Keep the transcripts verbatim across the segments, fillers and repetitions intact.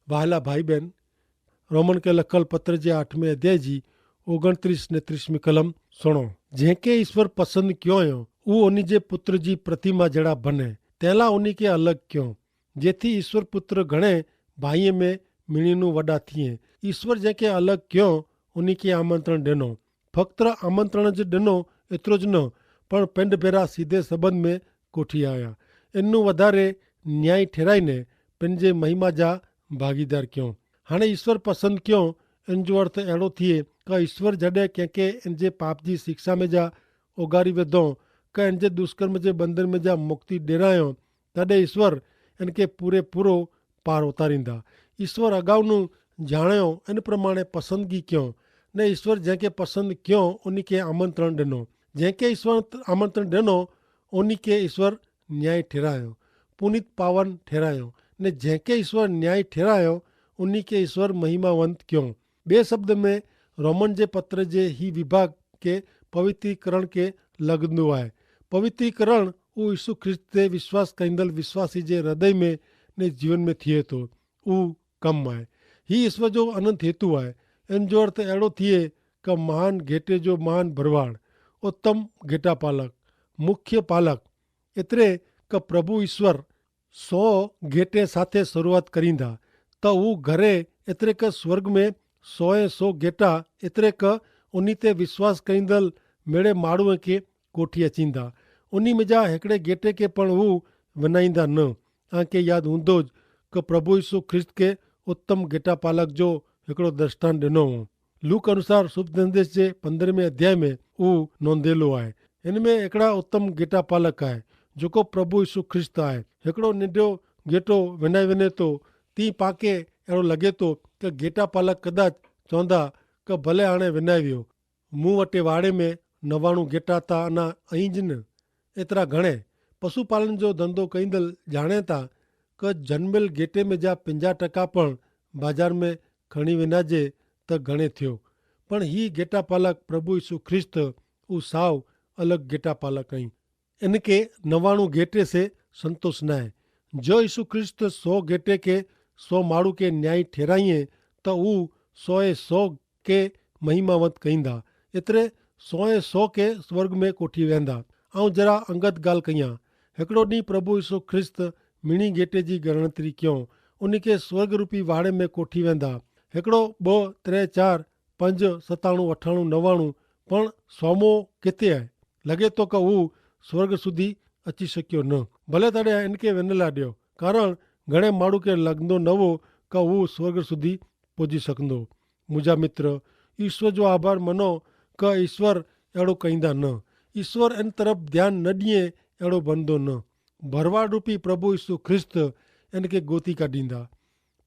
વહાલા ભાઈબેન, રોમન કે લખલ પત્ર જે આઠમે અધ્યાય જી ઓગણત્રીસ ને ત્રીસમી કલમ સુણો. જેંકે ઈસ્વર પસંદ ક્યો અયો ઉહ ઉની જે પુત્ર જી પ્રતિમા જેડા ભને, તેલા ઉની કે અલગ ક્યો, જેથી ઈસ્વર પુત્ર ઘણે ભાઈએ મેં મિણીનું વડા થિયે. ઈસ્વર જેંકે અલગ ક્યો ઉની કે આમંત્રણ દેનો. ફક્ત આમંત્રણ જ દેનો એતરો જ ન, પણ પેંડ ભેરા સીધે સંબંધ મેં કોઠી આયા. એનનું વધારે ન્યાયી ઠેરાઈને પેનજે મહિમા જા ભાગીદાર ક્યો. હાણે ઈસ્વર પસંદ ક્યો એનજો અર્થ એડો થિયે કે ઈસ્વર જડે કેંકે એનજે પાપ જી શિક્ષા મેં જા ઓગારી વેધો, કે એનજે દુષ્કર્મ જે બંધન મેં જા મુક્તિ ડેરાયો, તદે ઈસ્વર એનકે પૂરે પૂરો પાર ઉતારીંદા. ઈસ્વર અગાઉનું જાણ્યો એન પ્રમાણે પસંદગી ક્યો, ને ઈસ્વર જેંકે પસંદ ક્યો ઉની કે આમંત્રણ દેનો. જેંકે ઈસ્વર આમંત્રણ દેનો ઉની કે ઈસ્વર ન્યાયી ઠેરાયો, પુનિત પાવન ઠેરાયો, ને જેંકે ઈસ્વર ન્યાયી ઠેરાયો ઉની કે ઈસ્વર મહિમાવંત ક્યો. બે શબ્દ મેં રોમન જે પત્ર જે હી વિભાગ કે પવિત્રીકરણ કે લગદો આય. પવિત્રીકરણ ઉ ઈસુ ખ્રિસ્ત તે વિશ્વાસ કઈંદલ વિશ્વાસી જે હૃદય મેં ને જીવન મેં થિયે તો ઉ કમ આય. હી ઈસ્વર જો અનંત હેતુ આય. એન જો અર્થ એડો થિયે કે મહાન ઘેટે જો મહાન ભરવાડ, ઉત્તમ ઘેટા પાલક, મુખ્ય પાલક, એતરે કે પ્રભુ ઈસ્વર સો ગેટે સાથે શરૂઆત કરીંદા, તો ઉં ઘરે એતરે કે સ્વર્ગ મેં સોએ સો ગેટા એતરે કે ઉની તે વિશ્વાસ કરીંદલ મેળે માણુએ કે કોઠી અચીંદા. ઉની મેં જા હેકડ઼ે ગેટે કે પણ ઉં વિનાઈંદા ન. આંકે યાદ હૂંદો જ કે પ્રભુ ઈસુ ખ્રિસ્ત કે ઉત્તમ ગેટા પાલક જો હેકડ઼ો દ્રષ્ટાન દેનો હો. લૂક અનુસાર શુભ સંદેશ જે પંદ્રહમે અધ્યાય મેં ઉહ નોંધેલો આય. એન મેં એકડા ઉત્તમ ગેટા પાલક આય, જોકો પ્રભુ ઈસુ ખ્રિસ્ત આય. એકડો નિંડો ગેટો વેનાઈ વેને તો તી પાકે એડો લગે તો કે ગેટા પાલક કદાચ ચોંદા કે ભલે આણે વેનાઈ વ્યો. મું વટે વાડે મેં નવાણું ગેટા તા અના અહીં જ ન. એતરા ઘણે પશુપાલન જો ધંધો કઈંદલ જાણે તા કે જન્મેલ ગેટે મેં જા પંજા ટકા પણ બાજાર મેં ખણી વેનાજે તો ઘણે થયો. પણ હી ગેટા પાલક પ્રભુ ઈસુ ખ્રિસ્ત ઉસાવ અલગ ગેટા પાલક અહીં. એન કે નવાણું ગેટે સે સંતોષ નાય. જો ઈસુ ખ્રિસ્ત સો ગેટે કે સો માળુ કે ન્યાયી ઠેરાઈએ તો ઉ સોએ સો કે મહિમાવંત કહીંદા. એતરે સોએ સો કે સ્વર્ગ મેં કોઠી વેંદા. આઉં જરા અંગત ગાલ કહિયા. હેકડો દી પ્રભુ ઈસુ ખ્રિસ્ત મિણી ગેટે જી ગરણતરી ક્યો ઉની કે સ્વર્ગ રૂપી વાડે મેં કોઠી વેંદા. હેકડો બહ ત્રે ચાર પંજ સત્તાણું અઠાણું નવાણું પણ સોમો કેતે આય? લગે તો કે ઉં સ્વર્ગ સુધી અચી શક્યો ન. ભલે તડે એનકે વેનલા દ્યો કારણ ઘણે માડૂ કે લગનો નવો કે ઉં સ્વર્ગ સુધી પોજી શકનો. મુજા મિત્ર, ઈસ્વર જો આભાર મનો કે ઈસ્વર એડો કઈંદા ન. ઈસ્વર એન તરફ ધ્યાન ન દિયે એડો બનદો ન. ભરવાડરૂપી પ્રભુ ઈસુ ખ્રિસ્ત એનકે ગોતી કાઢીંદા.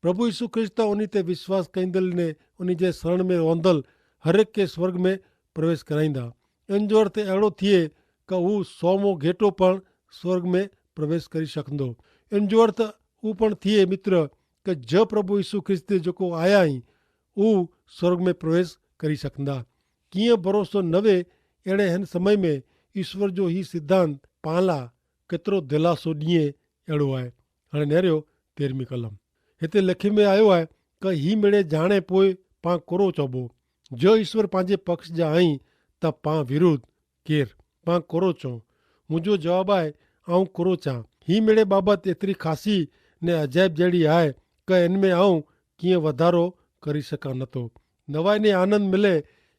પ્રભુ ઈસુ ખ્રિસ્ત ઉની તે વિશ્વાસ કઈંદલ ને ઉની જે સરળ મેં રોંધલ હરેક કે સ્વર્ગ મેં પ્રવેશ કરાઈંદા. એન જો અર્થ એડો થિયે કે ઉં સોમો ઘેટો પણ સ્વર્ગ મેં પ્રવેશ કરી શકંદો. એન જો અર્થ ઉપણ થિયે મિત્ર કે જો પ્રભુ ઈસુ ખ્રિસ્ત જોકો આયા હી ઉં સ્વર્ગ મેં પ્રવેશ કરી શકંદા. કિયા ભરોસો નવે એડે હેન સમય મેં ઈસ્વર જો હી સિદ્ધાંત પાલા કેતરો ધેલાસો દિયે એડો આય. હણે નેર્યો તેરમી કલમ હેતે લેખી મેં આયો આય કે હી મેડે જાણે પોય પાં કોરો ચોબો. જો ઈસ્વર પાંજે પક્ષ જા અહીં તા પાં વિરુદ્ધ કેર પાં કોરો ચો? મુજો જવાબ આય, આઉં કોરો ચાં. હી મેડે બાબત એતરી ખાસી ને અજાયબ જેડી આય કે એનમેં આઉં કિયા વધારો કરી શકા નતો. નવાઈ ને આનંદ મિલે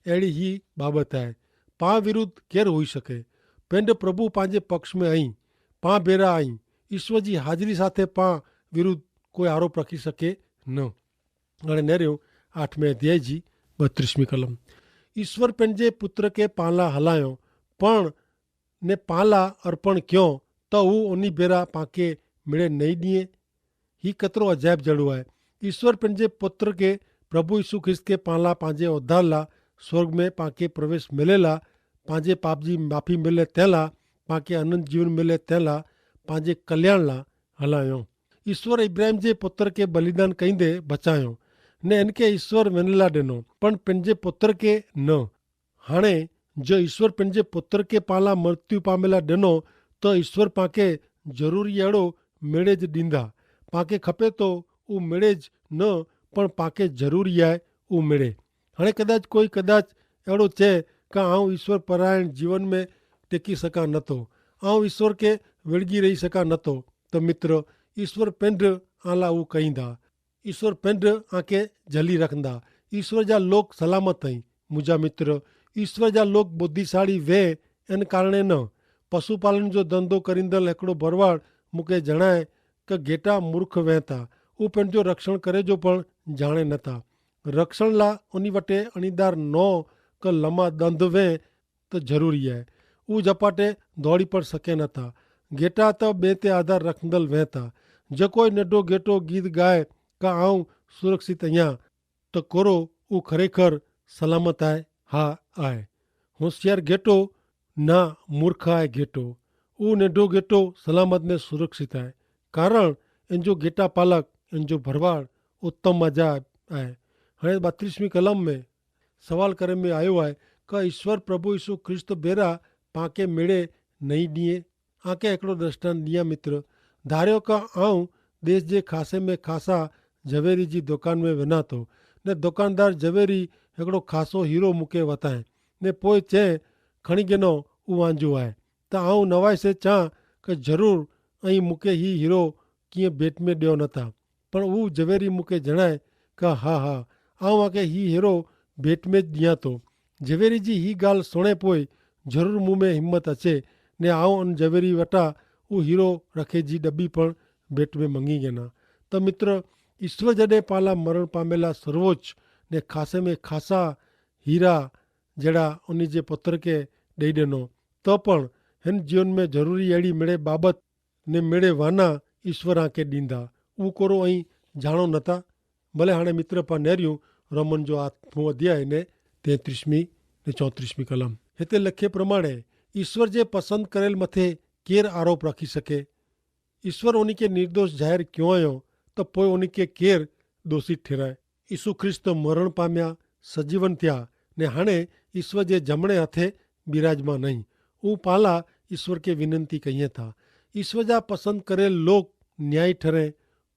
એડી હી બાબત આય. પાં વિરુદ્ધ કેર હોઈ શકે? પેંડ પ્રભુ પાંજે પક્ષ મેં અહીં. પાં ભેરા અહીં. ઈસ્વર જી હાજરી સાથે પાં વિરુદ્ધ કોઈ આરોપ રખી શકે ન. અને નેર્યો આઠમે અધ્યાય જી બત્રીસમી કલમ. ઈસ્વર પેનજે પુત્ર કે પાંલા હલાયો પણ ને પાંલા અર્પણ ક્યો તો ઉં ઉની ભેરા પાંકે મેળે નહીં દિયે? હી કતરો અજાયબ જડો આય. ઈસ્વર પેનજે પુત્ર કે પ્રભુ ઈસુ ખ્રિસ્ત કે પાંલા પાંજે ઉધારલા સ્વર્ગ મેં પાંકે પ્રવેશ મેલેલા પાંજે પાપજી માફી મેલે તેલા પાંકે અનંત જીવન મેલે તેલા પાંજે કલ્યાણલા હલાયો. ઈસ્વર ઇબ્રાહિમ જે પુત્ર કે બલિદાન કઈંદે બચાયો ને એનકે ઈસ્વર વેનલા દેનો પણ પેનજે પુત્ર કે ન. હાણે જો ઈસ્વર પેનજે પુત્ર કે પાંલા મૃત્યુ પામેલા દેનો તો ઈસ્વર પાંકે જરૂરી એડો મેળે જ દીંદા. પાંકે ખપે તો ઉં મેળે જ ન, પણ પાંકે જરૂરી આય ઉં મેળે. હણે કદાચ કોઈ કદાચ એડો છે કે આઉં ઈસ્વર પરાયણ જીવન મેં ટેકી સકા નતો, આઉં ઈસ્વર કે વેડગી રહી સકા નતો. તો મિત્ર, ઈસ્વર પેંધ આલા ઉં કહીંદા. ઈસ્વર પેંધ આંકે જલી રખંદા. ઈસ્વર જા લોક સલામત હૈં. મુજા મિત્ર, ઈસ્વર જા લોક બોધિશાળી વે એન કારણે ન. પશુપાલન જો ધંધો કરીંદલ હેકડો ભરવાડ મુકે જણાય કે ગેટા મૂર્ખ વહેતા, ઉપને જો રક્ષણ કરે જો પણ જાણે નતા. રક્ષણ લા ઉની વટે અણીદાર નો કે લમા દંધ વે તો જરૂરી હૈ. ઉજ અપાટે દોડી પણ શકે નતા. ગેટા તો બે તે આધાર રખંદલ વહેતા. જે કોઈ નેડો ગેટો ગીત ગાય કા આઉં સુરક્ષિત અહિયા, તો કોરો ઉં ખરેખર સલામત આય? હા આય. હોશિયાર ગેટો ના મૂર્ખ આય ગેટો. ઉં નેડો ગેટો સલામત ને સુરક્ષિત આય, કારણ એન જો ગેટા પાલક એન જો ભરવાડ ઉત્તમ મજા આય. હણે બત્રીસમી કલમ મેં સવાલ કરે મેં આયો આય કે ઈસ્વર પ્રભુ ઈસુ ખ્રિસ્ત ભેરા પાંકે મેળે નહીં દિયે? આંકે એકડો દ્રષ્ટાંત દિયા મિત્ર. ધાર્યો કે આઉં દેશ જે ખાસે મેં ખાસા જવેરી જી દુકાન મેં વેના તો, ને દુકાનદાર જવેરી એકડો ખાસો હીરો મુકે વતાએ, ને પોય ચે ખણી ગેનો ઉવાંજુ આય. તો આઉં નવાઈ સે ચાં કે જરૂર અહીં મુકે હી હીરો કિયા ભેટ મેં દ્યો નતા. પણ ઉં જવેરી મુકે જણાય કે હા હા, આઉં આકે હી હીરો ભેટ મેં દિયા તો. જવેરી જી હી ગાલ સુણે પોય જરૂર મું મેં હિંમત અચે, ને આઉં અન જવેરી વટા ઉં હીરો રખે જી ડબી પણ ભેટ મેં મંગી ગેના. તો મિત્ર, ઈસ્વર જડે પાલા મરણ પામેલા સર્વોચ્ચ ને ખાસે મેં ખાસા હીરા જેડા ઉની જે પત્ર કે દઈ દેનો, તો પણ હેન જીવન મેં જરૂરી એડી મેળે બાબત ને મેળે વાના ઈસ્વર આંકે દીંદા. ઉં કોરો અહીં જાણો નતા. ભલે હાણે મિત્ર પા નેર્યું રોમન જો આત્મો અધ્યાય ને તેત્રીસમી ને ચોત્રીસમી કલમ હેતે લખે પ્રમાણે, ઈસ્વર જે પસંદ કરેલ મતે કેર આરોપ રાખી શકે? ઈસ્વર ઓની કે નિર્દોષ જાહેર ક્યોંયો, તો પોય ઓની કે કેર દોષિત ઠેરાય? ઈસુ ખ્રિસ્ત મરણ પામ્યા, સજીવન થ્યા, ને હણે ઈસ્વર જે જમણે હાથે બિરાજમાં નહીં. ઉપાલા ઈસ્વર કે વિનંતી કહિએ થા. ઈસ્વર જા પસંદ કરેલ લોક ન્યાયી ઠરે,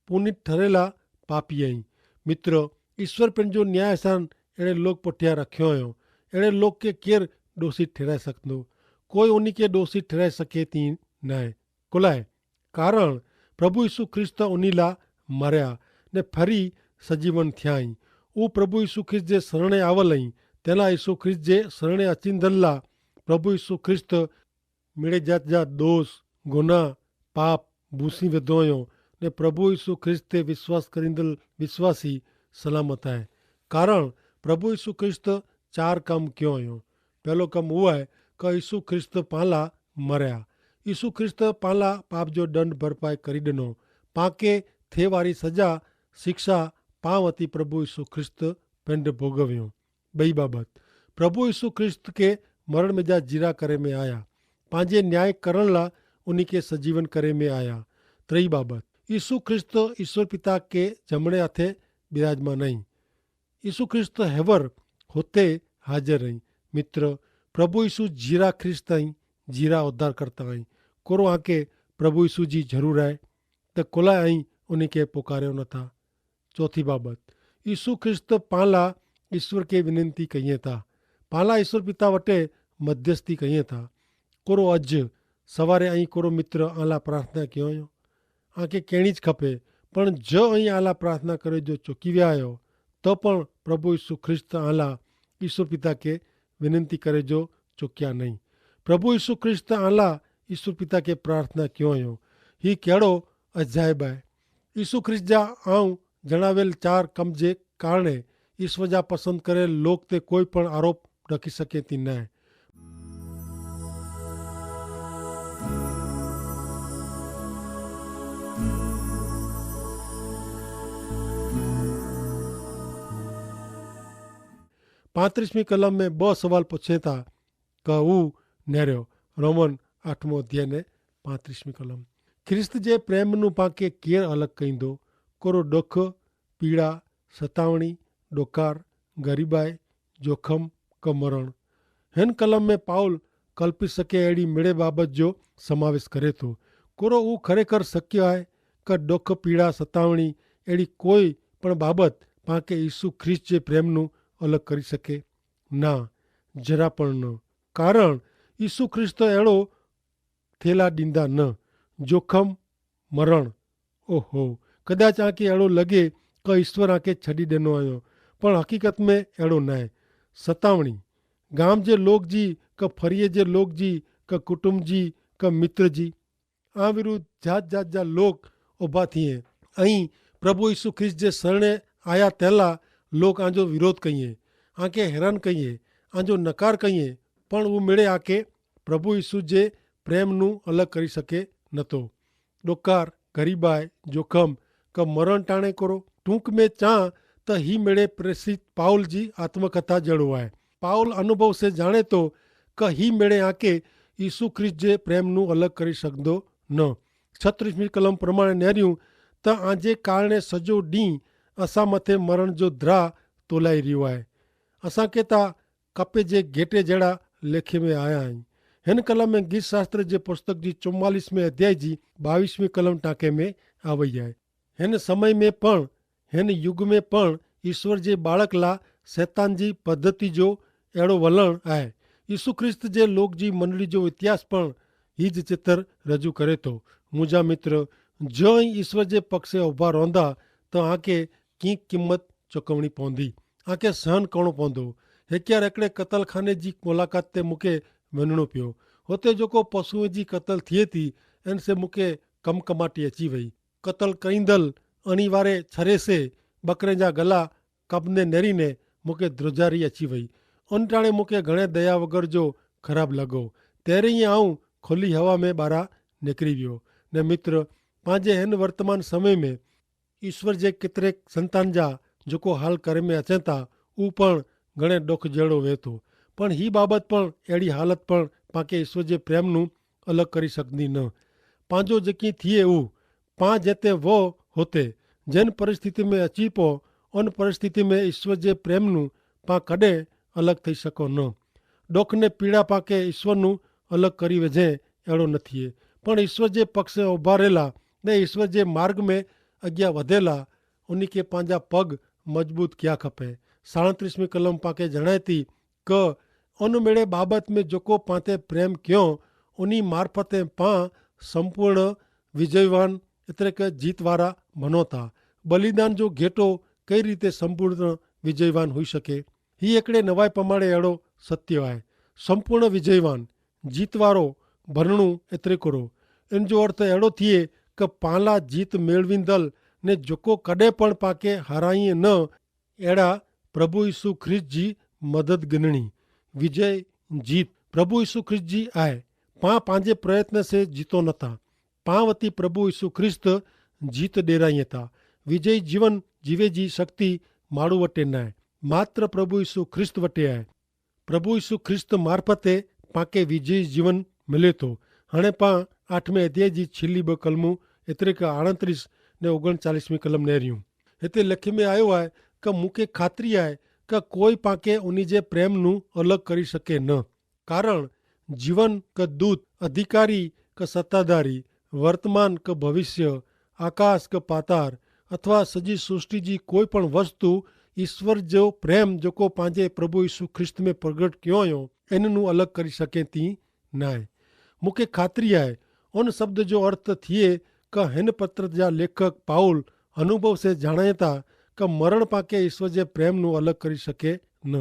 પુનિત ઠરેલા પાપી અહીં. મિત્ર, ઈસ્વર પેનજો ન્યાયસાન એણે લોક પઠ્યા રખ્યો અયો. એણે લોક કે કેર દોષિત ઠેરાઈ સકતો? કોઈ ઓની કે દોષિત ઠેરાઈ સકે તી નાય. કોલાએ કારણ પ્રભુ ઈસુ ખ્રિસ્ત ઉનીલા મર્યા ને ફરી સજીવન થ્યાઈ. ઉં પ્રભુ ઈસુ ખ્રિસ્ત જે સરણે આવલ અહીં. તેના ઈસુ ખ્રિસ્ત જે સરણે અચિંદલ્લા પ્રભુ ઈસુ ખ્રિસ્ત મેળે જાત જાત દોષ, ગુના, પાપ ભૂસી વધોયો ને પ્રભુ ઈસુ ખ્રિસ્ત તે વિશ્વાસ કરીંદલ વિશ્વાસી સલામત આય. કારણ પ્રભુ ઈસુ ખ્રિસ્ત ચાર કામ ક્યો અયો. પહેલો કમ ઉઆ હૈ કે ઈસુ ખ્રિસ્ત પાંલા મર્યા. ઈસુ ખ્રિસ્ત પાંલા પાપ જો દંડ ભરપાઈ કરી દનો. પાંકે થે વારી સજા શિક્ષા પાં વતી પ્રભુ ઈસુ ખ્રિસ્ત પેંડ ભોગવ્યો. બઈ બાબત, પ્રભુ ઈસુ ખ્રિસ્ત કે મરણ મેં જા જીરા કરે મેં આયા. પાંજે ન્યાય કરણ લા ઉની કે સજીવન કરે મેં આયા. ત્રયી બાબત, ઈસુ ખ્રિસ્ત ઈસ્વર પિતા કે જમણે હાથે બિરાજમાં નહીં. ઈસુ ખ્રિસ્ત હેવર હોતે હાજર હૈં. મિત્ર, પ્રભુ ઈસુ જીરા ખ્રિસ્ત હૈં, જીરા ઉદ્ધારકર્તા હૈં. કોરો આંકે પ્રભુ ઈસુ જી જરૂર હૈ? તે કોલાએ અહીં ઉની કે પુકાર્યો ન થા. ચોથી બાબત, ઈસુ ખ્રિસ્ત પાંલા ઈસ્વર કે વિનંતી કહિએ થા. પાંલા ઈસ્વર પિતા વટે મધ્યસ્થી કહિએ થા. કોરો અજ સવારે અહીં કોરો મિત્ર આલા પ્રાર્થના કયો? આંકે કહેણી જ ખપે. પણ જો અહીં આલા પ્રાર્થના કરે જો ચોકી વ્યા આયો, તો પણ પ્રભુ ઈસુ ખ્રિસ્ત આલા ઈસુ પિતા કે વિનંતી કરે જો ચોક્યા નહીં. પ્રભુ ઈસુ ખ્રિસ્ત આલા ઈસુ પિતા કે પ્રાર્થના ક્યો અયો? હી કેડો અજાયબ આય. ઈસુ ખ્રિસ્ત જા આઉં જણાવેલ ચાર કમ જે કારણે ઈસુ જા પસંદ કરેલ લોક તે કોઈ પણ આરોપ રખી શકે તી નાય. પાંત્રીસમી કલમ મેં બહ સવાલ પછેતા. કહુ નેર્યો. રોમન આઠમો અધ્યાય ને પાંત્રીસમી કલમ, ખ્રિસ્ત જે પ્રેમનું પાંકે કેર અલગ કઈંદો? કોરો ડોખ, પીડા, સતાવણી, ડોકાર, ગરીબાઈ, જોખમ, કમરણ? હેન કલમ મેં પાઉલ કલ્પી સકે એડી મેળે બાબત જો સમાવેશ કરે તો. કોરો ઉં ખરેખર શક્ય આય કે ડોખ, પીડા, સતાવણી એડી કોઈ પણ બાબત પાંકે ઈસુ ખ્રિસ્ત જે પ્રેમનું અલગ કરી શકે? ના, જરા પણ ન. કારણ ઈસુ ખ્રિસ્ત એડો થેલા દીંદા ન જોખમ મરણ. ઓહો, કદાચ આંકે એડો લગે કે ઈસ્વર આંકે છડી દેનો આયો, પણ હકીકત મેં એડો નાય. સતાવણી ગામ જે લોક જી કે ફરિયે જે લોક જી કે કુટુંબ જી કે મિત્ર જી, આ વિરુદ્ધ જાત જાત જા લોક ઉભા થિયે. અહીં પ્રભુ ઈસુ ખ્રિસ્ત જે સરણે આયા તેલા લોક આજો વિરોધ કહિયે, આંકે હેરાન કહિયે, આજો નકાર કહિયે. પણ ઉમેડે આંકે પ્રભુ ઈસુ જે પ્રેમનું અલગ કરી શકે નતો. ડોકાર, ગરીબાઈ, જોખમ કે મરણ ટાણે કરો? ટૂંક મેં ચા, તો હી મેડે પ્રેસિત પાઉલ જી આત્મકથા જેડો આય. પાઉલ અનુભવ સે જાણે તો કે હી મેડે આંકે ઈસુ ખ્રિસ્ત જે પ્રેમનું અલગ કરી શકદો ન. છત્રીસમી કલમ પ્રમાણે નેર્યું, તો આજે કારણે સજો દી અસા મતે મરણ જો દ્રા તોલાઈ રહ્યો આય. અસાંકે તા કપે જે ગેટે જેડા લેખે મેં આયા હૈં. હેન કલમ મેં ગીત શાસ્ત્ર જે પુસ્તક જી ચુમ્માલીસ મેં અધ્યાય જી બાવીસ મી કલમ ટાંકે મેં આવય હૈ. હેન સમય મેં પણ, હેન યુગ મેં પણ ઈસ્વર જે બાળકલા સૈતાન જી પદ્ધતિ જો એડો વલણ આય. ઈસુ ખ્રિસ્ત જે લોક જી મંડળી જો ઇતિહાસ પણ હી જ ચિત્ર રજૂ કરે તો. મુજા મિત્ર, જો અહીં ઈસ્વર જે પક્ષે ઉભા રોંધા, તો આંકે કિંક કિંમત ચોકવણી પોંધી, આંકે સહન કણો પોંધો. હેક્યાર એકડે કતલખાને જી મુલાકાત તે મુકે વનણો પ્યો. હોતે જોકો પશુએ જી કતલ થિયે તી, એન સે મુકે કમકમાટી અચી વય. કતલ કઈંદલ અણીવારે છરે સે બકરે જા ગલા કબને નેરી ને મુકે દ્રોજારી અચી વય. અનટાણે મુકે ઘણે દયા વગર જો ખરાબ લગો. તેરે ઈ આઉં ખોલી હવા મેં બારા નેકરી વ્યો. ને મિત્ર, પાંજે હેન વર્તમાન સમય મેં ઈસ્વર જે કિતરેક સંતાન જા જોકો હાલ કરે મેં અચેતા, ઉપણ ઘણે ડોખ જેડો વેતો. પણ હી બાબત પણ એડી હાલત પણ પાંકે ઈસ્વર જે પ્રેમનું અલગ કરી સકદી ન. પાંજો જેકી થિયે ઉ, પાં જેતે વો હોતે, જેન પરિસ્થિતિ મેં અચીપો, અન પરિસ્થિતિ મેં ઈસ્વર જે પ્રેમનું પાં કડે અલગ થઈ સકો ન. ડોખને પીડા પાંકે ઈસ્વરનું અલગ કરી વજે એડો નથીએ. પણ ઈસ્વર જે પક્ષે ઉભા રહેલા ને ઈસ્વર જે માર્ગ મેં અગિયા વધેલા, ઉની કે પાંજા પગ મજબૂત ક્યા ખપે. સાણત્રીસમી કલમ પાંકે જણાયતી કે અન મેળે બાબત મેં જોકો પાંતે પ્રેમ ક્યો, ઉની મારફતે પાં સંપૂર્ણ વિજયવાન એતરે કે જીતવારા ભનોતા. બલિદાન જો ઘેટો કઈ રીતે સંપૂર્ણ વિજયવાન હોઈ શકે? હી એકડે નવાઈ પમાડે એડો સત્ય આય. સંપૂર્ણ વિજયવાન જીતવારો ભરણું એતરે કરો. એન જો અર્થ એડો થિયે કે પાલા જીત મેળવીંદલ ને જોકો કડે પણ પાકે હરાઈએ ન, એડા પ્રભુ ઈસુ ખ્રિસ્ત જી મદદ ગિનણી. વિજય જીત પ્રભુ ઈસુ ખ્રિસ્ત જી આય. પાં પાંજે પ્રયત્ન સે જીતો નતા. પાં વતી પ્રભુ ઈસુ ખ્રિસ્ત જીત ડેરાઈ હતા. વિજય જીવન જીવે જી શક્તિ માડૂ વટે નાય, માત્ર પ્રભુ ઈસુ ખ્રિસ્ત વટે આય. પ્રભુ ઈસુ ખ્રિસ્ત મારફતે પાંકે વિજય જીવન મિલે તો. હણે પાં આઠમે અધ્યાય જી છીલી બકલમું એતરે કે આણત્રીસ ને ઓગણચાલીસમી કલમ નહર્યું. હેતે લેખે મેં આયો આય કે મુકે ખાતરી આય કે કોઈ પાંકે ઉની જે પ્રેમનું અલગ કરી શકે ન. કારણ જીવન કે દૂત, અધિકારી કે સત્તાધારી, વર્તમાન કે ભવિષ્ય, આકાશ કે પાતાર અથવા સજી સૃષ્ટિ જી કોઈ પણ વસ્તુ ઈસ્વર જો પ્રેમ જોકો પાંજે પ્રભુ ઈસુ ખ્રિસ્ત મેં પ્રગટ ક્યો અયો, એનનું અલગ કરી શકે તી નાય. મુકે ખાતરી આય ઉન શબ્દ જો અર્થ થિયે કે હેન પત્ર જા લેખક પાઉલ અનુભવ સે જાણાયતા કે મરણ પાંકે ઈસ્વર જે પ્રેમનું અલગ કરી શકે ન.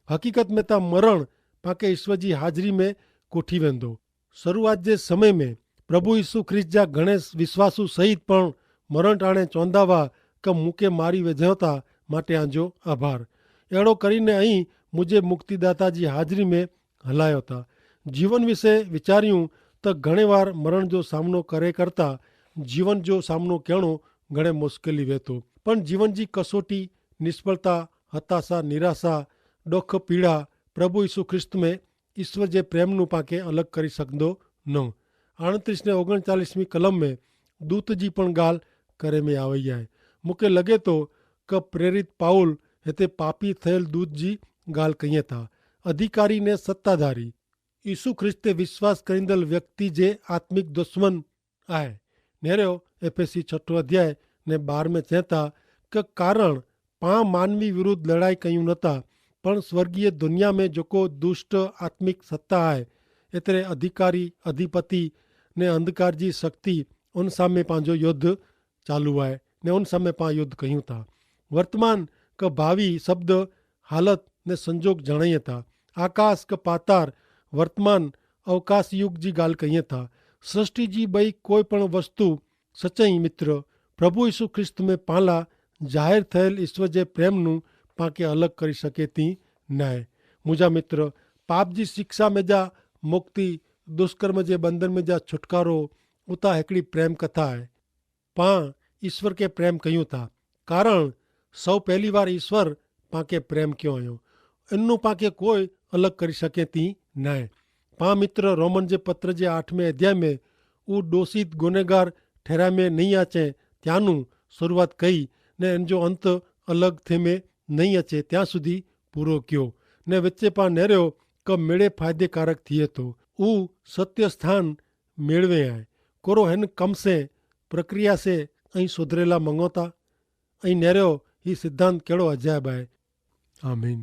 હકીકત મેં તા મરણ પાંકે ઈસ્વર જી હાજરી મેં કોઠી વેંધો. શરૂઆત જે સમય મેં પ્રભુ ઈસુ ખ્રિસ્ત જા ઘણે વિશ્વાસુ સહિત પણ મરણ ટાણે ચોંધાવા કે મુકે મારી વેધ્યોતા માટે આજો આભાર. એડો કરીને અહીં મુઝે મુક્તિદાતા જી હાજરી મેં હલાયો તા. જીવન વિશે વિચાર્યું તો ઘણે વાર મરણ જો સામનો કરે કરતા જીવન જો સામનો કહેણો ઘણે મુશ્કેલી વહેતો. પણ જીવન જી કસોટી, નિષ્ફળતા, હતાશા, નિરાશા, દોખ, પીડા પ્રભુ ઈસુ ખ્રિસ્ત મેં ઈસ્વર જે પ્રેમનું પાંકે અલગ કરી સકદો ન. આણત્રીસ ને ઓગણચાલીસમી કલમ મેં દૂત જી પણ ગાલ કરે મેં આવય આય. મુકે લગે તો કે પ્રેરિત પાઉલ હેતે પાપી થયેલ દૂત જી ગાલ કહિયે થા. અધિકારી ને સત્તાધારી ઈસુ ખ્રિસ્તે વિશ્વાસ કરીંદલ વ્યક્તિ જે આત્મિક દુશ્મન આય. નેરો એફેસી છઠો અધ્યાય ને બાર મેં ચેતા કે કારણ પા માનવી વિરુદ્ધ લડાઈ કહ્યું નતા, પણ સ્વર્ગીય દુનિયા મેં જોકો દુષ્ટ આત્મિક સત્તા આય, એતરે અધિકારી અધિપતિ ને અંધકાર જી શક્તિ, ઉન સામે પાંજો યુદ્ધ ચાલુ આય ને ઉન સામે પાં યુદ્ધ કહ્યું તા. વર્તમાન કે ભાવી શબ્દ હાલત ને સંજોગ જણાયે તા. આકાશ કે પાતાર વર્તમાન અવકાશ યુગ જી ગાલ કહિયે તા. સૃષ્ટિ જી બઈ કોઈ પણ વસ્તુ સચ્ચા મિત્ર પ્રભુ ઈસુ ખ્રિસ્ત મેં પાલા જાહેર થયેલ ઈસ્વર જે પ્રેમનું પાંકે અલગ કરી શકે તી નાય. મુજા મિત્ર, પાપ જી શિક્ષા મેં જા મુક્તિ, દુષ્કર્મ જે બંધન મેં જા છુટકારો ઉતા હેકડી પ્રેમ કથા હૈ. પાં ઈસ્વર કે પ્રેમ કહ્યું તા, કારણ સૌ પહેલી વાર ઈસ્વર પાંકે પ્રેમ ક્યો અયો. એનનું પાંકે કોઈ અલગ કરી શકે તી નાય. પાં મિત્ર રોમન જે પત્ર જે આઠમે અધ્યાય મેં ઉં દોષિત ગુનેગાર ઠેરાય મેં નહીં આચે ત્યાંનું શરૂઆત કઈ ને એન જો અંત અલગ થે મેં નહીં આચે ત્યાં સુધી પૂરો ક્યો. ને વચ્ચે પાં નેર્યો કે મેળે ફાયદેકારક થિયે તો ઉં સત્ય સ્થાન મેળવે આય. કોરો હેન કમ સે પ્રક્રિયા સે અહીં સુધરેલા મંગોતા? અહીં નેર્યો હી સિદ્ધાંત કેડો અજાયબ આય. આમીન.